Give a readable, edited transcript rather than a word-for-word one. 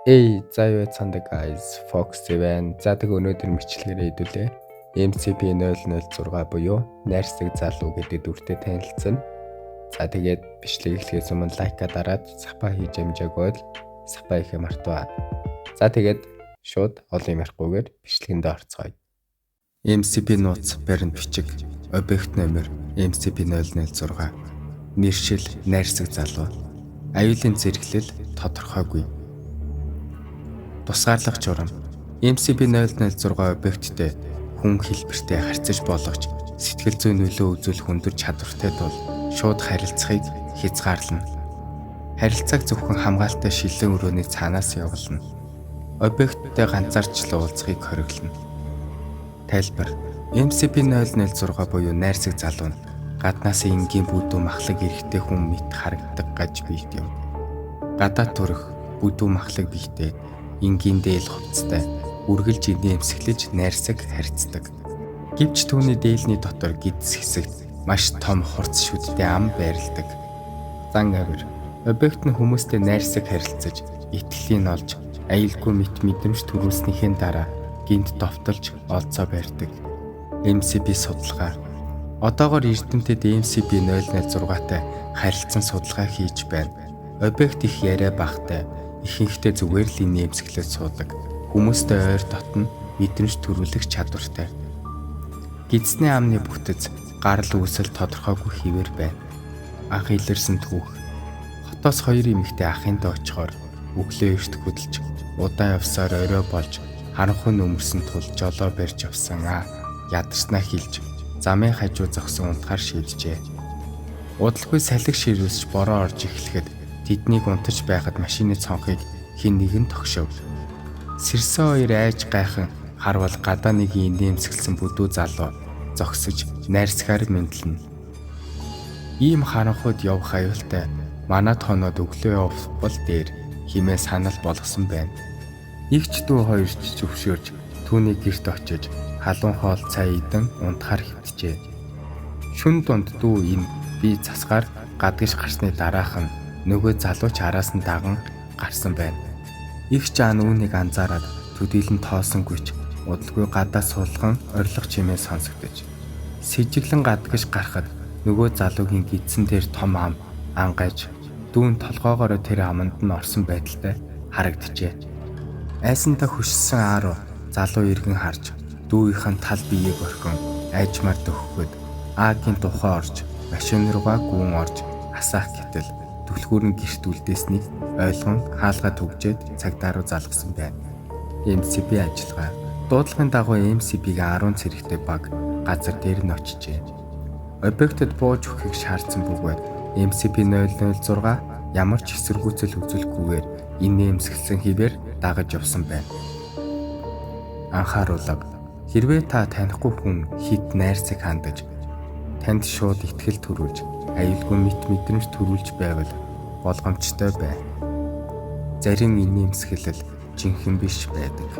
Эй, за юу цанда guys, Fox байна. За тэг өнөөдөр мэтлэгээр хэдүүлээ. MCP-006 буюу найрсаг залуу гэдэг дүртэй танилцсан. За тэгээд бичлэг эхлэхээс өмнө like-аа дараад sub-аа хийж амжаагүй бол sub-аа хийхээ мартаваа. За тэгээд шууд олон юм ярихгүйгээр бичлэгэндээ орцгоё. MCP нууц баримт бичиг, объект номер MCP-006, нэршил найрсаг залуу, аюулын зэрэглэл тодорхойгүй. Тусгаарлах журам. MCP-006 объекттэй хүн хэлбэртэй харьцаж болох ч сэтгэл зүйн нөлөө үзүүлэх өндөр чадвартай тул шууд харилцахыг хязгаарлана. Харилцааг зөвхөн хамгаалалттай шилэн өрөөний цаанаас явуулна. Объекттэй ганцаарчлан уулзахыг хориглоно. Тайлбар. MCP-006 буюу найрсаг залуу нь гаднаас энгийн бүдүү махлаг эрэгтэй хүн мэт харагдаг гаж биет юм. Гадаа төрөх бүдүү махлаг биетэй, энгийн дээл хувцастай, үргэлж инээмсэглэж найрсаг харьцдаг. Гэвч түүний дээлний дотор гэдэс хэсэгт маш том хурц шүдтэй ам байрладаг. Зан авир. Объект нь хүмүүстэй найрсаг харилцаж, итгэлийг олж, аюулгүй мэт мэдрэмж төрүүлснийхээ дараа гэнэт довтолж олзоо барьдаг. MCP судалгаа. Одоогор эрдэмтэд MCP-006-тай харилцан судалгаа хийж байна. Объект их яриа багатай, ихэнхдээ зүгээр л инээмсэглэж суудаг. Хүмүүстэй ойр дотно мэдрэмж төрүүлэх чадвартай. Гэдэсний амны бүтэц гарал үүсэл тодорхойгүй хэвээр байна. Анх илэрсэн түүх. Хотоос хоёр эмэгтэй ахын дүү очихоор өглөө эрт хөдөлж удаан явсаар орой болж харанхуй нөмөрсөн тул жолоо барьж явсан а ядарснаа хэлж замын хажуу зогсон унтахаар шийджээ. Удалгүй салхи ширүүлж бороо орж эхлэхэд тэднийг унтаж байхад машины цонхыг хэн нэгэн тогшов. Сэрсэн хоёр айж гайхан харвал гадаа нэг инээмсэглэсэн бүдүү залуу зогсож найрсгаар мэндлэнэ. Ийм харанхуйд явах аюултай, манай тоонод өглөө явах бол дээр хэмээн санал болгосон байна. Эгч дүү хоёр ч зөвшөөрч түүний гэрт очиж халуун хоол цай идэн унтахаар хэвтжээ. Шөнө дунд дүү энэ бие засахаар гадагш гарсны дараах нь нөгөө залуу ч араас нь даган гарсан байна. Эгч аан үүнийг анзаараад төдийлөн тоосонгүй ч удалгүй гадаа сулган орилох чимээ сонсогдож. Сэжиглэн гадагш гарахад нөгөө залуугийн гэдсэн дээр том ам ангайж дүүн толгойгоороо тэр аманд нь орсон байдалтай харагджээ. Айсандаа хөшсөн аа руу залуу эргэн харж дүүгийнх нь тал биеийг орхин айжмаар дөхөхөд Аагийн тухай орж машин руугаа гүн орж асаах гэтэл түлхүүр нь гэрт үлдээснийг ойлгон хаалгаа түгжээд цагдаа руу залгасан байна. MCP ажиллагаа. Дуудлагын дагуу MCP-ийн 10 цэрэгтэй баг газар дээр нь очижээ. Объектэд бууж өгөхийг шаардсан бөгөөд MCP-006 ямар ч эсэргүүцэл үзүүлэхгүйгээр инээмсэглэсэн хэвээр дагаж явсан байна. Анхааруулга. Хэрвээ та танихгүй хүн хэт найрсаг хандаж, танд шууд итгэл төрүүлж, аюулгүй мэт мэдрэмж төрүүлж байвал болгоомжтой бай. Зарим инээмсэглэл жинхэнэ биш байдаг.